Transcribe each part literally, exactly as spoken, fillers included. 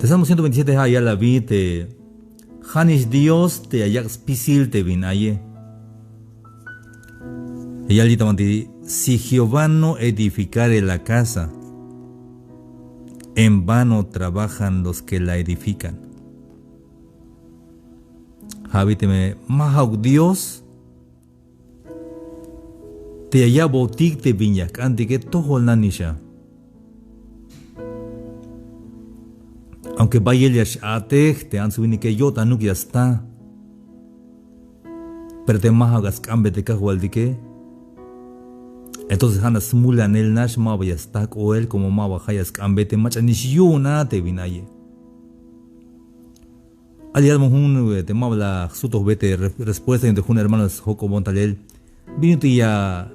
Te Salmo ciento veintisiete ja' yal abi te ja'nix Dios te ya yak' spisil te bin aye. Ya yal yita banti: si Jehová no edificare la casa, en vano trabajan los que la edifican. Ja' abi teme ma ja'uk Dios te ya ya'botik te bin ya jk'antike, tojol nanix a. Aunque bayel ya x-a'tej te ants winike, yo'tanuk ya sta. Pero te ma ja'uk a sk'anbe te Kajwaltike, entonces ja' nax smulanel nax, maba ya sta k'oel, como maba ja' ya sk'anbe te mach'anix yu'un a te bin aye. Aliyat ma jun, eh, te maba la jsutojbe te re-, respuesta yu'un te jun hermano sjok'obon talel: ¿Bin ut'il ya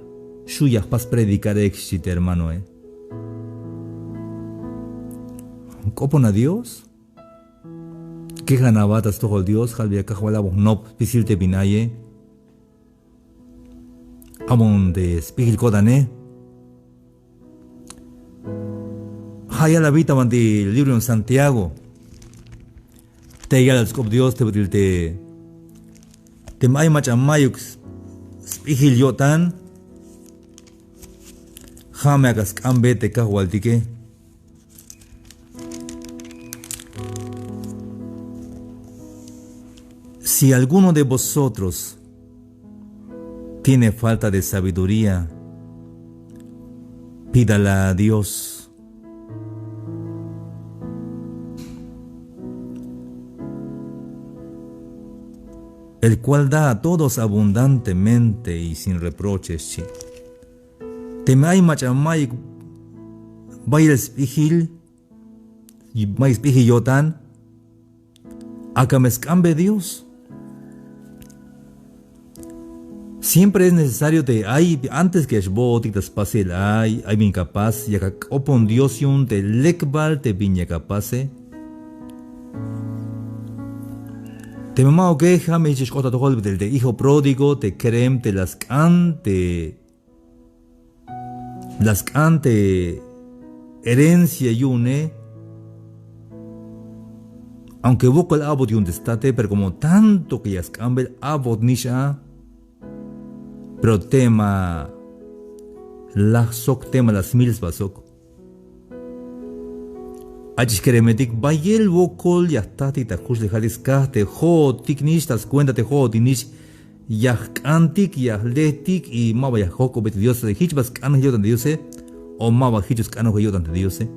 xju' ya jpas predicar ek? Xchi te hermanoe. ¿K'opon a Dios? Kejan aba ta stojol Dios, ja' bi ya Kajwal, a'bon jnop spisil te bin aye. A'bon te sp'ijil ko'tane. Ja' yal abi ta banti libro yu'un Santiago. Te yalal sk'op Dios te bit'il te, teme ay mach'a mayuk sp'ijil yo'tan, ja' me ak'a sk'anbe te Kajwaltike. Si alguno de vosotros tiene falta de sabiduría, pídala a Dios, el cual da a todos abundantemente y sin reproche, xchi. Teme ay mach'a mayuk bayel sp'ijil, mayuk sp'ijil yo'tan, ak'a me sk'anbe Dios. Siempre es necesario te ay, antes que ya xbootik ta spasel ay, ay bin ya apas, yak ak'opon Dios yu'un te lekbal te bin yak apase. Teme ma'uke, ja' me jich ya xk'ot ta tojol bit'il te hijo pródigo, te kerem te la sk'an te la sk'an te herencia yu'une. Aunque wokol a'bot yu'un te state, pero como tanto que ya sk'anbel, a'botnix a. Pero teme laj sok, teme la smil sba sok. Ach'ix keremetik, bayel wokol ya jtatik ta jkuxlejaltik, skaj te jo'otiknix, ta skuenta te jo'otiknix ya jk'antik, ya jletik, y maba ya jojk'obe te Diose. Jich ba sk'anoj yo'tan te Diose, o maba jich sk'anoj yo'tan te Diose.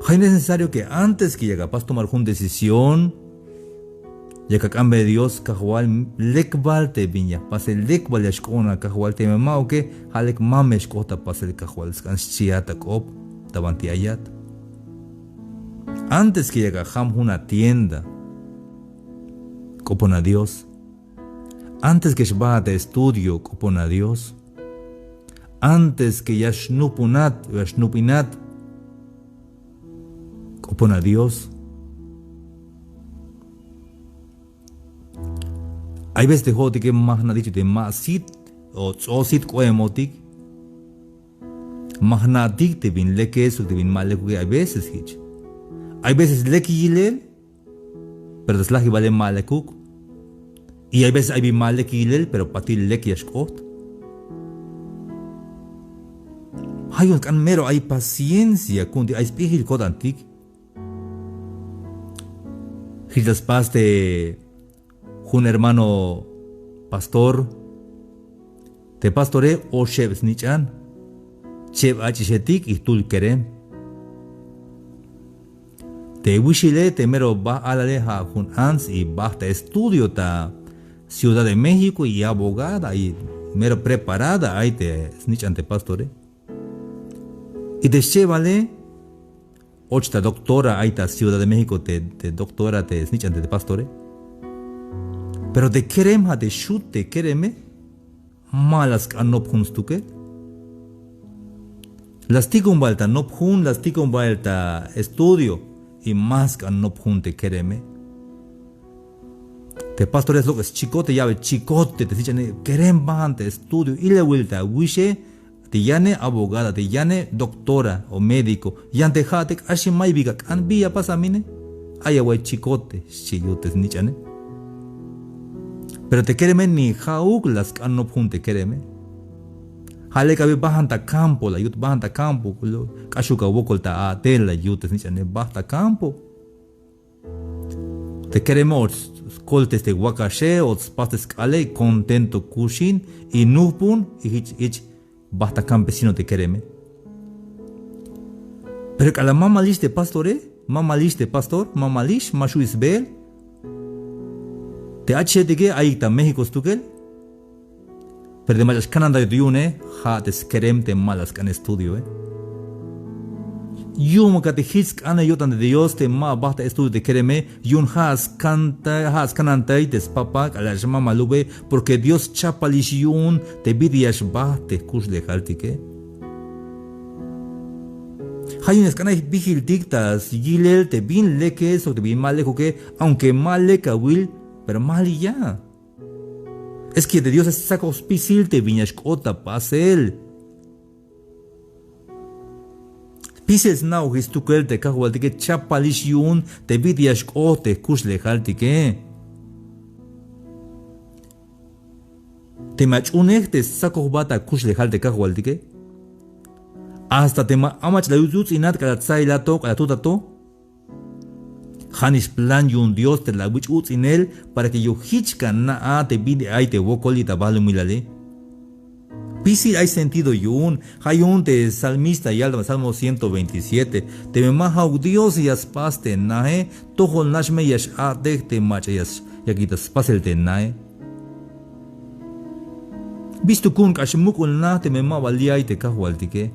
Ja' es necesario que antes que yak apas tomar jun decisión, yak ak'anbe Dios: Kajwal, lekbal te bin ya jpase, lekbal ya xk'oon a Kajwal, teme ma'uke, ja' lek ma me xk'ot ta pasel Kajwal, sk'an xchiat ta k'op ta banti ayat. Antes que yak ajam jun a tienda, k'opon a Dios. Antes que xbaat ta estudio, k'opon a Dios. Antes que ya xnupunat, ya xnupinat, k'opon a Dios. Ay veces te jo'otike ma jna'tik te ma sit o ts'o sit k'oemotik. Ma jna'tik te bin leke sok te bin ma lekuke, ay veces jich. Ay veces lek yilel, pero ta slajibale ma lekuk. Y ay veces ay bin ma lek yilel, pero patil lek ya xk'ot. Ja' yu'un sk'an mero ay paciencia ku'untik, ay sp'ijil ko'tantik. Jich la spas te jun hermano pastor. Te pastore oxeb snich'an, cheb ach'ixetik y jtul kerem. Te wixile te mero baj alale ja' jun ants y baj ta estudio ta Ciudad de México y abogada y mero preparada ay te snich'an te pastore. Y te xchebale och ta doctora ay ta Ciudad de México te, te doctora te snich'an te pastore. Pero te kerem, ja' te xut te kereme, ma la sk'an nop jun stukel. La stikon bael ta nop jun, la stikon bael ta estudio, y ma sk'an nop jun te kereme. Te pastore ya slok' schikote, ya'be chikote te snich'ane, kerem, bajan te estudio, ilawil ta wixe, Te yane abogada, te yane doctora o médico, yan te ja' te k'ax mayuk bi ak'an, bi ya pas a mine. Ay away chicote, xchi yut te snich'ane. Pero te kereme ni ja'uk la sk'an nop jun te kereme. Ja' lek abi bajan ta campo la yut, bajan ta campo, k'axuk awokol ta a'tel la yut te snich'ane, baj ta campo. Te kereme och skoltes te wakaxe, och spas te sk'ale, contento kuxin, y nujpun, y jich, jich baj ta campesino te kereme. Pero k'alal mamalix te pastore, mamalix te pastor, mamalix, ma xju' sbeel. Te ach'ixetike ayik ta México stukel. Pero te mach'a xkanantayot yu'une, ja' te skerem te ma la sk'an estudioe. Yu'un ak'a te jich sk'ane yo'tan te Dios te ma baj ta estudio te kereme, yu'un ja' skanta, ja' skanantay te spapa k'alal xmamalube, porque Dios chapalix yu'un te bit'il ya xbajt te jkuxlejaltike. Ja' yu'un ya sk'an ay bijiltik ta syilel te bin leke sok te bin ma lekuke, aunque ma lek awil, pero mal y ya. Es que te Diose stsakoj spisil te bin ya xk'ot ta pasel. Spisil sna'ojix stukel te Kajwaltike, chapalix yu'un te bit'il ya xk'ot te jkuxlejaltike. Teme ach'unej te stsakojbat ta kuxlejal te Kajwaltike. Hasta teme ay mach'a la yuts' uts'inat k'alal tsailato, k'alal tutato. Ja'nix plan yu'un Dios te la awich' uts'inel para que yu'un jich ka na'a te bin ay te wokolik ta balumilale. Spisil ay sentido yu'un, ja' yu'un te salmista yal ta Salmo ciento veintisiete, teme ma ja'uk Dios ya spas te nae, tojol nax me ya x-a'tej te mach'a ya s-, yakik ta spasel te nae. ¿Bistuk ku'un k'ax muk'ul na teme maba li' ay te Kajwaltike?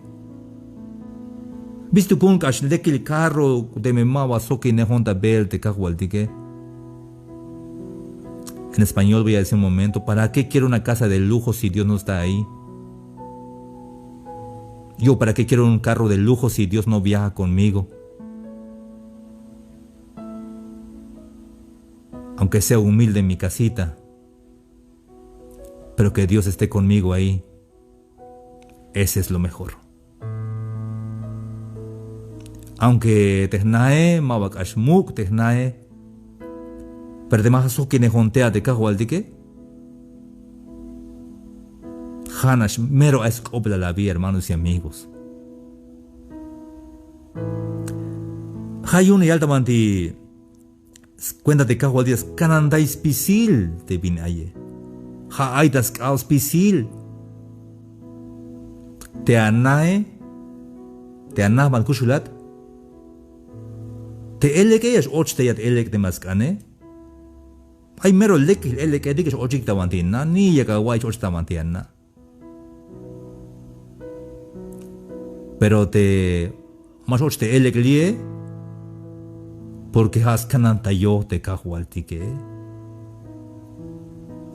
¿Bistuk ku'un k'ax lekil carro teme maba sjokinejon ta beel te Kajwaltike? En español voy a decir un momento, ¿para qué quiero una casa de lujo si Dios no está ahí? Yo, ¿para qué quiero un carro de lujo si Dios no viaja conmigo? Aunque sea humilde mi casita, pero que Dios esté conmigo ahí. Ese es lo mejor. Aunque te jnae maba k'ax muk' te jnae, pero teme ja' sjokinejon tey a te Kajwaltike, ja'nax mero ay sk'oplal abi, hermanos y amigos. Ja' yu'un ya yal ta banti skuenta te Kajwaltik ya skanantay spisil te bin aye. Ja' ay ta sk'ab spisil. Te anae, te ana ban kuxulat. Te elek'e ya x-och tey a te elek' teme la sk'ane. Ay mero lekil elek'etik ya x-ochik ta banti ana, ni yak awa'iy x-och ta banti ana. Pero te ma x-och te elek' li'e, porque ja' skanantayoj te Kajwaltike.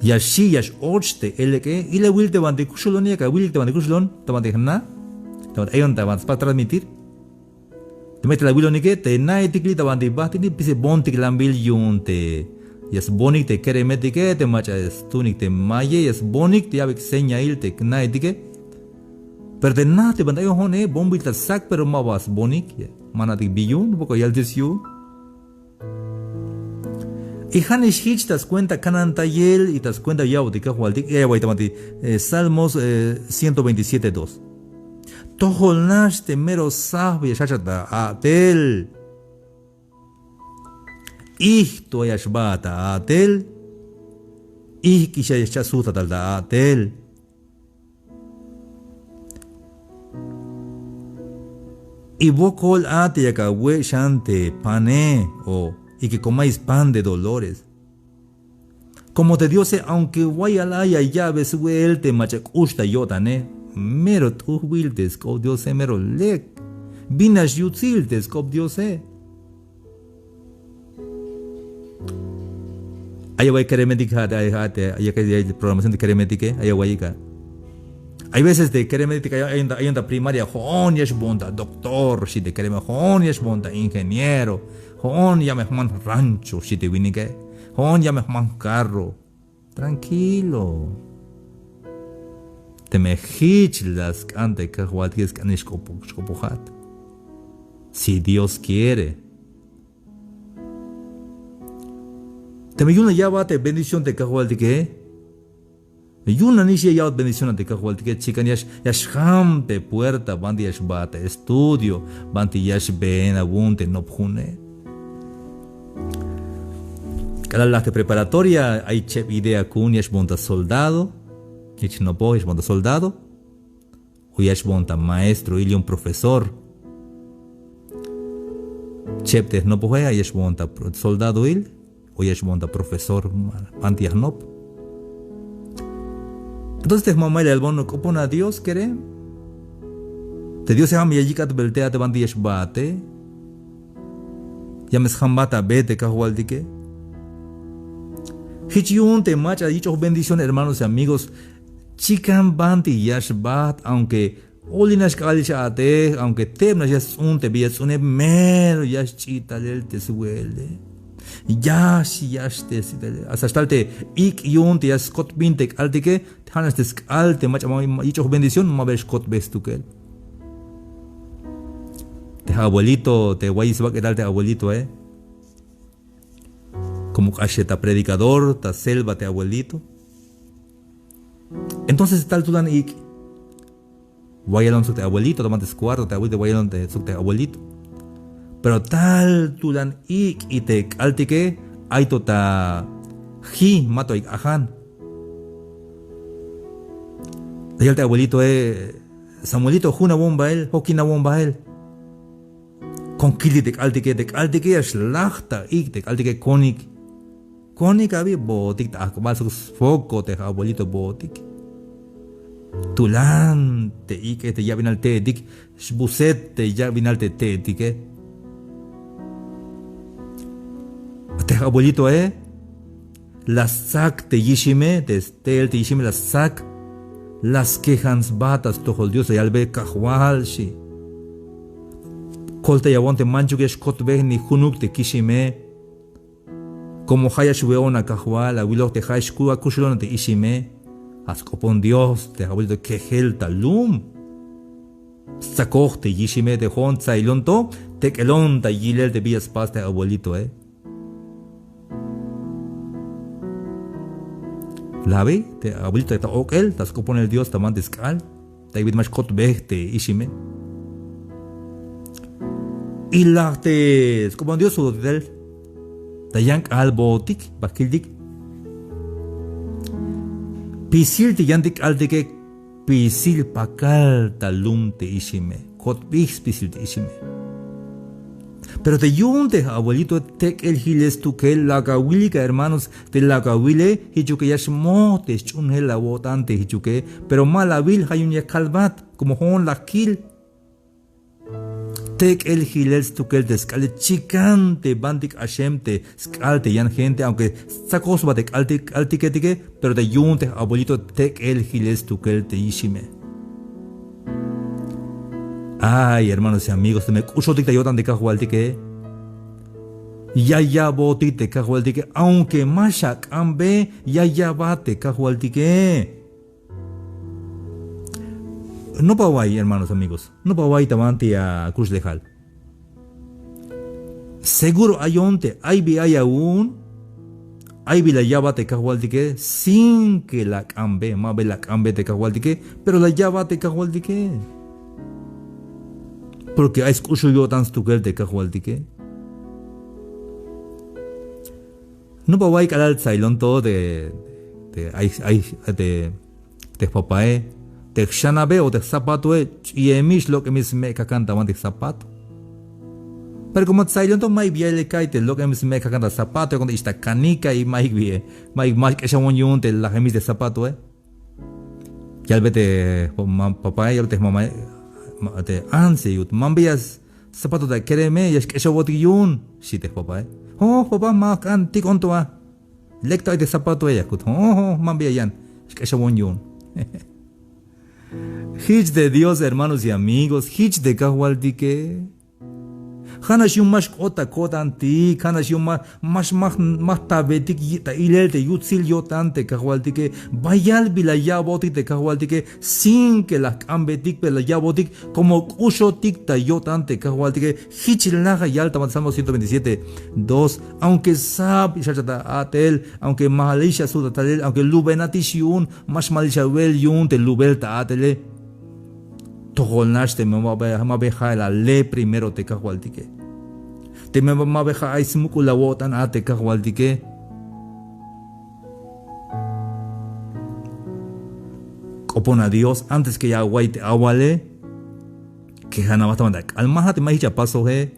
Ya xi' ya x-och te elek'e, ilawil te banti kuxulon, yak awilik te banti kuxulon, ta banti jna, ta banti ayon, ta banti spas transmitir. Teme te la awilonike, te naetik li' ta banti bajtini, spisil boontiklanbil yu'un te ya sboonik te keremetike, te mach'a stuunik te maye, ya sboonik te ya'beyik señail te naetike. Pero te na te banti ayon jo'one, boonbil ta sak, pero maba sboonik, ya. Ma jna'tik bi yu'un, wokol yaltes yu'un. Y ja'nix jich ta skuenta kanantayel y ta skuenta ya'botik Kajwaltik, ya awa'y ta banti, eh, Salmos, eh, ciento veintisiete dos. Tojol nax te mero sajb ya xjachat ta a'tel. Ijto ya xbaat ta a'tel. Ijk'ix ya xcha' sujtat tal ta a'tel. Y wokol a te yak awe' xan te pane, o, y que comais pan de dolores. Como te Diose, aunque wayal a ya ya'be swe'el te mach'a k'ux ta yo'tane, mero t'ujbil te sk'op Diose, mero lek. Binax yutsil te sk'op Diose. Ay awa'y keremetik ja' te, ay, ay, ay programación te keremetike, ay awa'yik a. Hay veces te keremetik ay, ay, ay, ay ta primaria, jo'on ya xboon ta doctor, xi te kereme, jo'on ya xboon ta ingeniero, jo'on ya me jman rancho, xi te winike, jo'on ya me jman carro. Tranquilo. Teme jich la sk'an te Kajwaltike, sk'anix xk'opojat. Si Dios quiere. Teme yu'un la ya'bat te bendición te Kajwaltike. Yu'un nanix ya ya'bat bendición a te Kajwaltike, chikan ya x-, ya xjam te puerta banti ya xbaat te estudio, banti ya xbeen awu'un te nopjune. K'alal laj te preparatoria, ay cheb idea ku'un ya xboon ta soldado, jich jnopoj ya xboon ta soldado, o ya xboon ta maestroil, yu'un profesor. Cheb te jnopoje, ay ya xboon ta pro-, soldadoil, o ya xboon ta profesor, ma-, banti ya jnop. Entonces te jmamail ya yalbon, k'opona Dios kerem. Te Diose ja' me ya yik'at bel tey a te banti ya xbaate. Ya me sjambat a be te Kajwaltike. Jich yu'un te mach'a yich'oj bendición, hermanos y amigos, chikan banti ya xbaat, aunque olinax k'alalix a'tej, aunque tebnax ya sts'un te bi ya sts'une, mero ya xch'i talel te swe'ele. Yax, yax te sitele. Hasta xtal te ik' yu'un te ya skot bin te k'altike, ja'nax te sk'al te mach'a ma, ma yich'oj bendición, maba ya xkotbej stukel. Te abuelito, te wayix sbak'etal te abuelitoe. Como k'ax ta predicador, ta selva te abuelito. Entonces tal tulan ik' wayalon sok te abuelito, ta banti skuarto te abuelito, wayalon te, sok te abuelito. Pero tal tulan ik' y te k'altike ay to ta ji, ma to ay k'ajan. La yal te abuelitoe, Samuelito, jun awon bael, jokin awon bael. Kon kiltik te k'altike, te k'altike ya xlaj ta ik', te k'altike konik. Konik abi, bootik ta ajk'ubal sok sfoko te j-abuelito bootik. Tulan te ik'e te yabinal te'etik, xbuset te yabinal te te'etike. Te j-abuelitoe la stsak te yixime, te ste'el te yixime la stsak. La skejan sba ta stojol Dios, la yalbe: Kajwal, xi, koltayawon te manchuk ya xkotbej ni junuk te kixime. Como ja' ya xwe'on a Kajwal, awiloj te ja' xku-, akuxulon a te ixime. Ja' sk'opon Dios te j-abuelito kejel ta lum. Stsakoj te yixime, te jo'on tsailon to, tek'elon ta yilel te bi ya spas te j-abuelitoe. La abi te abuelito ta ok'el, ta sk'oponel Dios ta banti sk'al, ta ibit ma xkotbej te ixime. Y laj te sk'oponel Dios, jujt'el ta yan k'aal bootik, ba kiltik. Spisil te yantik k'altike, spisil pakal ta lum te ixime, kotbij spisil te ixime. Pero te yu'un te j-abuelito tek'el jilel stukel, la kawilik a hermanos, te la kawile, jichuke ya xmoj te sch'uunjel awo'tan te jichuke, pero ma la awil, ja' yu'un ya kalbat, como jo'on la kil. Tek'el jilel stukel te sk'ale, chikan te banti k'axem te sk'al te yan gente, aunque stsakoj sba te k'altik, k'altiketike, pero te yu'un te j-abuelito tek'el jilel stukel te yixime. Ay, hermanos y amigos, teme k'uxotik ta yo'tan te Kajwaltike, ya ya'botik te Kajwaltike, aunque ma xak'ambe, ya ya'bat te Kajwaltike. Nopa wa'iy, hermanos, amigos, nopa wa'iy ta banti akuxlejal. Seguro ayon te ay bi ay awu'un, ay bi la ya'bat te Kajwaltike sin que la ak'ambe, ma ba la ak'ambe te Kajwaltike, pero la ya'bat te Kajwaltike. Porque ay sk'uxul yo'tan stukel te Kajwaltike. Nopa wa'iy k'alal tsailon to te, te, ay, ay, te, te jpapae, te jxanabe o te jzapatoe, ch'iyemix, lok'emix sme' kakan ta banti jzapato. Pero como tsailon to, ma'yuk bi ya'iyel ka'iy te lok'emix sme' kakan ta zapato, yakon ta ix ta kanika y ma'yuk bi, ma'yuk, ma xk'exawon yu'un te lajemix te zapatoe. Yalbe te, ma-, papae, yalbe te jmamae, ma-, te anse yut, mambiya zapato ta kereme, ya xk'exawotik yu'un, xi te jpapae. Jo, jpapa, ma jk'an, tik'on to a. Lek to ay te zapatoe, ya kut. Jo, jo, mambiya yan, xk'exawon yu'un. Jich te Dios, hermanos y amigos, jich te Kajwaltike. Ja' nax yu'un ma xk'ot ta ko'tantik, ja' nax yu'un ma, ma, ma, ma jtabetik ta ilel te yutsil yo'tan te kajwaltike. Bayal bi la ya'botik te kajwaltike, sin que la jk'anbetik, pero la ya'botik como k'uxotik ta yo'tan te kajwaltike. Jich laj ya yal ta banti Salmo ciento veintisiete, dos: aunque sab xjach'a ta a'tel, aunque ma ja'ix a sujt' ta talel, aunque lubenatix yu'un, ma xmalix awel yu'un te lubel ta a'tele. Tojol nax teme ma ba, ma ba ja'el ale primero te kajwaltike. Teme ma ba, ma ba ja'ay smuk'ul awo'tan a te kajwaltike. K'opona Dios antes que ya away te awale. Kejan aba ta banti ak'al, ma jna' teme ay jich apasoje.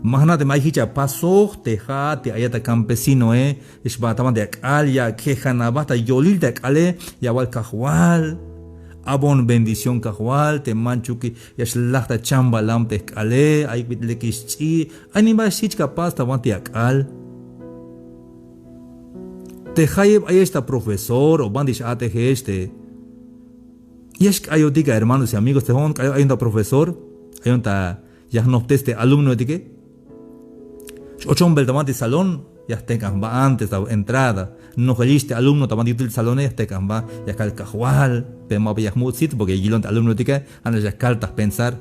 Ma jna' teme ay jich apasoj te ja'at te ayat a campesinoe, xba ta banti ak'al ya kejan aba ta yolil te ak'ale, ya awal: Kajwal, abon bendición Kajwal, te manchuk ya xlaj ta chambalam te jk'ale, ayuk bit'il lekix ch'i, ay nimal xjich kapas ta banti ak'al. Te jayeb ayex ta profesor o banti x-a'tejex te, ya xk'ayotik a hermanos y amigos, te jo'on k'ayotik ayon ta profesor, ayon ta ya jnoptes te alumnoetike. X-ochon bel ta banti salón, ya jtek'an jba antes ta entrada. Nojelix te alumno ta banti yutsil salone, ya jtek'an jba, ya jkal: Kajwal, pero ma ba ya jmuch' sit porque ya yilon te alumnoetike, ja' nax ya jkal ta jpensar: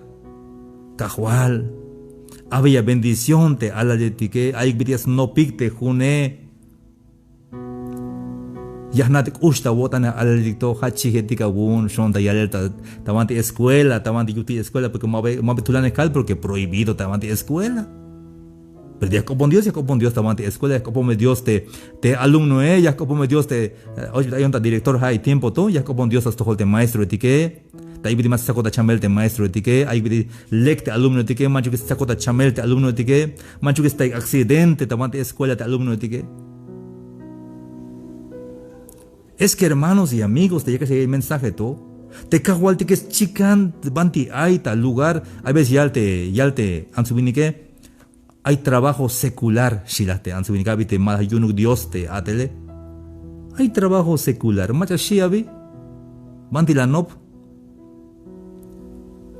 Kajwal, abeya bendición te alaletike, ayuk bit'il ya snopik te june. Ya jna' te k'ux ta awo'tan a alaletik to, ja' chijetik awu'un, xon ta yalel ta, ta banti escuela, ta banti yutsil escuela, porque ma ba, ma ba tulan ya jkal porque prohibido ta banti escuela. Pero ya jk'opon Dios, ya jk'opon Dios ta banti escuela, ya jk'opon Dios te, te alumnoe, ya jk'opon Dios te, eh, oy, ayon ta director, ja' ay tiempo to, ya jk'opon Dios ta stojol te maestroetike. Ta ay bit'il ma stsakot ta chamel te maestroetike, ay bit'il lek te alumnoetike, manchuk stsakot ta chamel te alumnoetike, manchuk staik accidente ta banti escuela te alumnoetike. Es que hermanos y amigos, te yakal ay mensaje to, te kajwaltike schikan banti ay ta lugar, hay veces yal te, yal te ants winike, ay trabajo secular, xi la te ants winike, abi te ma yu'unuk Dios te a'tele. Ay trabajo secular, mach'a xi abi, banti la nop.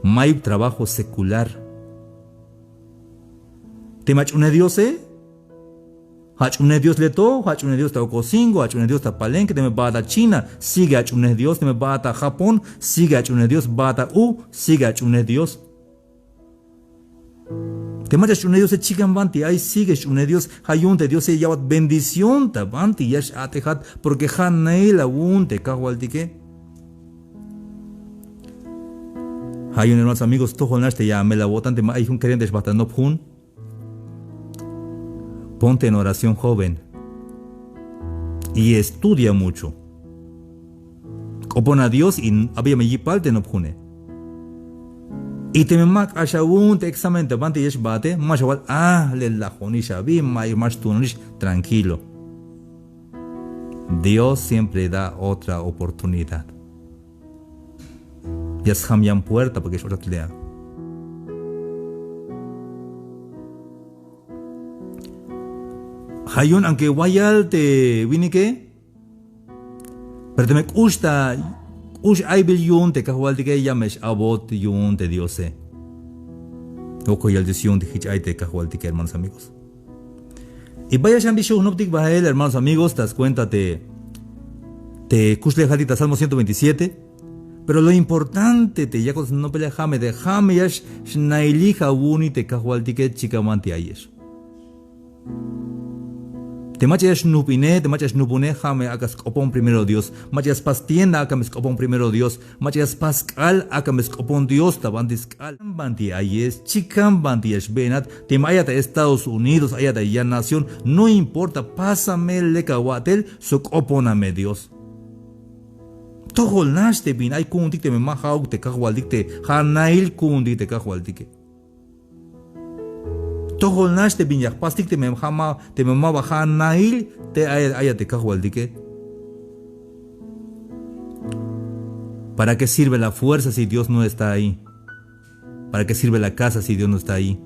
Mayuk trabajo secular. Teme ach'unej Diose, ach'unej Dios leto, ach'unej Dios ta Ocosingo, ach'unej Dios ta Palenque, teme baat a China, sigue ach'unej Dios, teme baat a Japón, sigue ach'unej Dios, baat a u, sigue ach'unej Dios. Te mach'a xch'unej Diose, chikan banti ay, sigue xch'unej Dios, ja' yu'un te Diose ya ya'bat bendición ta banti ya x-a'tejat, porque ja' nail awu'un te kajwaltike. Ja' yu'un hermanos, amigos, tojol nax te ya amel awo'tan, teme ay jun creyente xba ta nop jun. Ponte en oración, joven, y estudia mucho. K'opona Dios y abeya me yipal te nop june. Y teme ma k'ax awu'un te examen ta banti ya xbaate, ma xawal: Ah, le lajonix abi, ma, ma xtuunonix. Tranquilo. Dios siempre da otra oportunidad. Ya sjam yan puerta porque x-ochat lea. Ja' yu'un aunque wayal te winike, pero teme k'ux ta, k'ux aybil yu'un te kajwaltike, ya me x-a'bot yu'un te Diose. Wokol yal Dios yu'un te jich ay te kajwaltike, hermanos, amigos. Y bayal xan bi xju' jnoptik bael, hermanos, amigos, ta scuenta te, te kuxlejaltik ta Salmo ciento veintisiete. Pero lo importante te yakot snopele ja' me te, ja' me ya x-, xnailij awu'unik te kajwaltike, chikan banti ayex. Te mach'a ya xnupine, te mach'a ya xnupune, ja' me ak'a sk'opon primero Dios. Mach'a ya spas tienda, ak'a me sk'opon primero Dios. Mach'a ya spas sk'al, ak'a me sk'opon Dios ta banti sk'al. Chikan banti ayex, chikan banti ya xbeenat, teme ayat ta Estados Unidos, ayat ta yan nación, no importa, pasa me lek awa'tel sok k'opona me Dios. Tojol nax te bin ay ku'untik teme ma ja'uk te kajwaltik, te ja' nail ku'untik te kajwaltike. Tojol nax te bin ya jpastik teme ja' ma, teme ma ba ja' nail te ay, ayat te kajwaltike. ¿Para qué sirve la fuerza si Dios no está ahí? ¿Para qué sirve la casa si Dios no está ahí?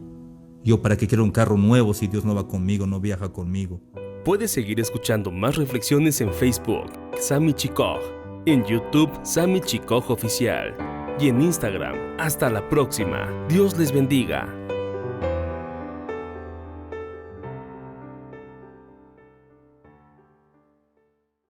Yo, ¿para qué quiero un carro nuevo si Dios no va conmigo, no viaja conmigo? Puedes seguir escuchando más reflexiones en Facebook, Sami Chikoj, en YouTube, Sami Chikoj Oficial, y en Instagram. Hasta la próxima. Dios les bendiga.